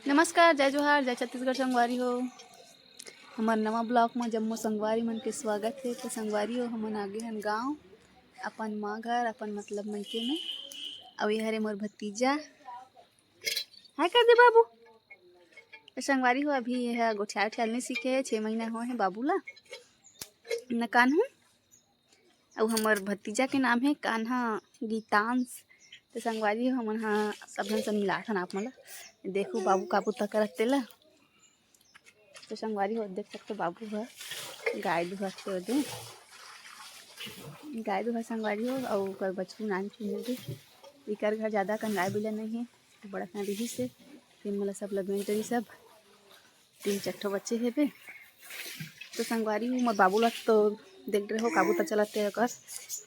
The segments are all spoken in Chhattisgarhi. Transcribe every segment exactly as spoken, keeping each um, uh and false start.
नमस्कार, जय जोहार, जय छत्तीसगढ़ संगवारी हो। हमर नवा vlog म जम्मो संगवारी मन के स्वागत हे। तो संगवारी हो, हमन आगे हन गांव, अपन माँ घर, अपन मतलब मइके में। अउ ये हरे मोर भतीजा, हाय कर दे बाबू। तो संगवारी हो, अभी ये ह गोठिया उठिया नहीं सीखे हे, छः महीना हो हे बाबू ला, न कान्हू। अउ हमर भतीजा के नाम हे कान्हा गीतांश। तो संगवारी हो, हमन ह सब झन से मिलात हन आप मन ला। देखो बाबू का बुता करत तेला। तो संगवारी हो, देख सकते बाबू ह गाय दुहत हे ओदे। गाय दुहत संगवारी हो, अउ ओकर बछरू नान चुन दे। इकर घर ज़्यादा कन गाय बिला नहीं हे, तो बड़ा कन रिहिस हे। फिर मोला सब लगन करी सब तीन चार ठो बच्चे हेबे। तो संगवारी हो, मोर बाबू ला तो देख रहे हो, काबू त चलत हे ओकर।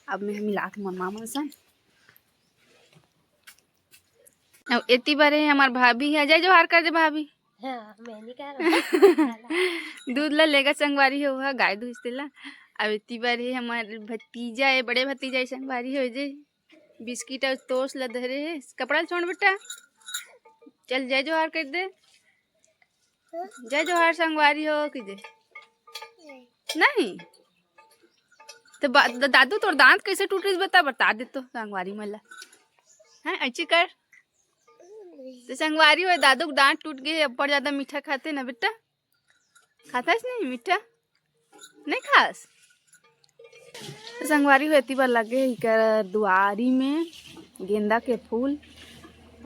अब मैं मिलात मोर माँ मन सन। अउ एती बार हे हमर भाभी ह, जय जोहार कर दे भाभी। हाँ, मैं नहीं कह रहा। दूध ला लेगा संगवारी हो, हा, गाय दूध तेला। अब एती बार हे हमर भतीजा, ए बड़े भतीजा, ए संगवारी हो जे बिस्किट अउ टोस्ट ला धरे हे। कपड़ा ला छोड़ बेटा, चल जय जोहार कर दे। जय जोहार संगवारी हो कि दे। नहीं तो बा-, द-, दादू तोर दांत कैसे टूट रही बता, बता दे तो संगवारी मन ला। हैं, ऐची कर। तो संगवारी हो, दादू के दांत टूट गए, अब्बड़ ज्यादा मीठा खाते ना बेटा। खाता है नहीं मीठा? नहीं खास? तो संगवारी हो, एती बार लगे इकर दुआरी में गेंदा के फूल,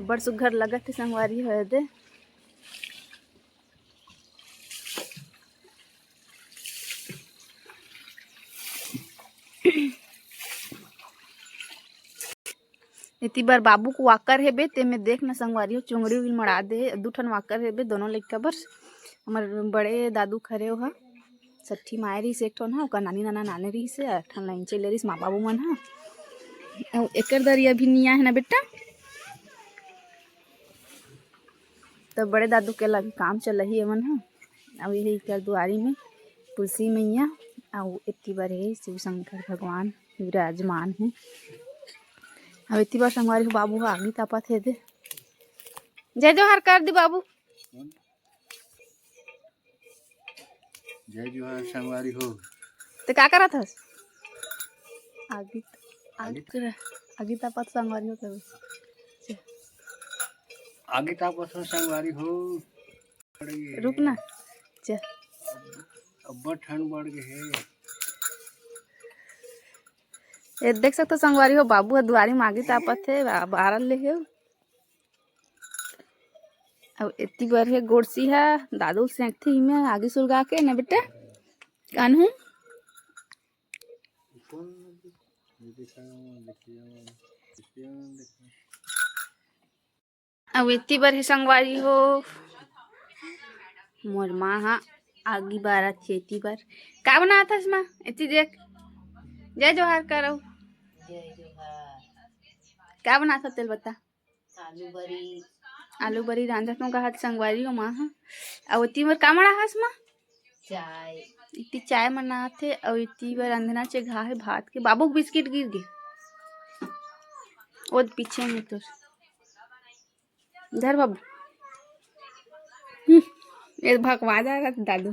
बड़ सुग्घर लगत हे संगवारी हो दे। एती बर बाबू के वाकर हेबे, तेमे देख न संगवारी हो, चुंगड़ी उंगड़ी मड़ा दे हे। दू ठन वाकर हेबे, दोनों लइका बर। हमर बड़े दादू खरे ओहा, सट्ठी माए रहिस एक ठन ह, ओकर नानी नाना नाने रहिस हे, एक ठन लाइन चले रहिस माँ बाबू मन ह। अउ एकर दरी अभी निया हे ना बेटा, तो बड़े दादू के ला भी काम चलही एमन ह। अउ ये इकर दुआरी में तुलसी मैया, अउ एती बर हे शिव शंकर भगवान विराजमान हे। अउ एती बर संगवारी हो बाबू ह आगी तापत हे दे। जय जोहार कर दी बाबू। जय जोहार संगवारी हो। ते का करत हस? आगी, आगी आगी? आगी तापत संगवारी हो कभी। आगी तापत हो संगवारी हो। रुक ना, जा। अब्बड़ ठंड बढ़ गए हे। ये देख सकते संगवारी हो, बाबू ह दुआरी में आगी तापत हे, बा-, बारल ले हे। अउ एती बर हे गोड़सी ह, दादू सेंकथे इमे आगी सुलगा के ना बेटा, कान्हू। अउ एती बर हे संगवारी हो, मोर माँ ह आगी बारत हे एती बर। का बनात हस माँ? एती देख, जय जोहार करो। जय जोहार। का बनात हस तेल बता? आलू बरी। आलू बरी रांधत हूँ कहा संगवारी हो माँ ह। अउ एती बर का मड़ा हस माँ? चाय। इति चाय मनात हे अउ इति बर अंधना चघा हे भात के। बाबू के बिस्किट गिर गे। ओद पीछे में तोर। धर बाबू। हम्म, ये भकवा जा रहा दादू।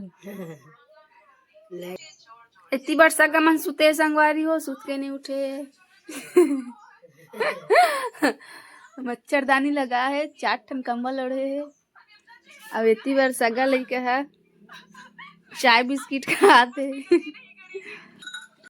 ले। इतनी बार सगा मन सुते संगवारी हो, सुत के नहीं उठे। मच्छरदानी लगा हे, चार ठन कंबल ओढ़े हे। अब इतनी बार सगा लइका हे, चाय बिस्किट खात हे।